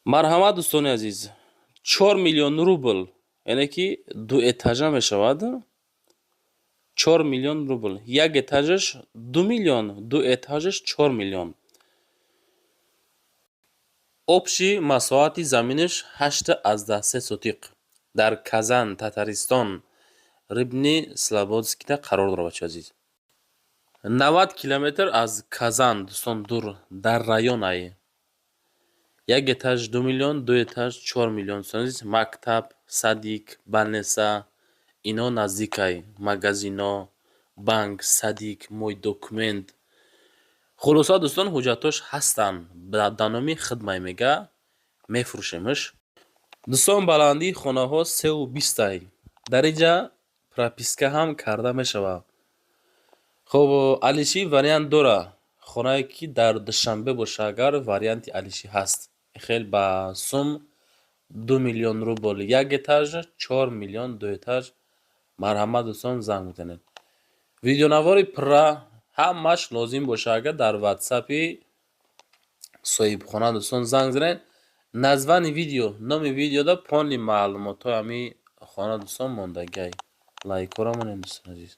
Марҳамат, дӯстони азиз, 4 миллион рубл, яъне ки дуэтажа мешавад. 4 миллион рубл. Як этажаш 2 миллион, ду этажаш 4 миллион. Общий масоҳати заминаш 8,3 сотих. Дар Казан, Татаристон, Рыбный Слободскийда қарор дорад, бачаи азиз. 90 километр аз Казан, дӯстон, дур, дар район ай. Як этаж 2 миллион, ду этаж 4 миллион, дӯстони азиз. Мактаб, садик, больница ино наздикай, магазино, банк, садик, мой документ. Хулоса, дӯстон, ҳуҷҷатҳош ҳастанд, ба номи хидмай мега, мефурӯшемш. Дӯстон, баландии хонаҳо 3,20-ай. Дар инҷа прописка ҳам карда мешавад. Хуб, алишӣ вариант дора. Хонае ки дар Душанбе боша, агар варианти алишӣ ҳаст. Хел ба сум 2 миллион рубл як этаж, 4 миллион ду этаж. Марҳамат, дӯстон, занг бизанед. Видеонавори пурра ҳамааш лозим боша, агар дар ватсапи соҳибхона, дӯстон, занг занед. Название видео, номи видеода полный маълумотҳои ҳамин хона, дӯстон, мондагиай. Лайкҳоро монед, дӯстони азиз.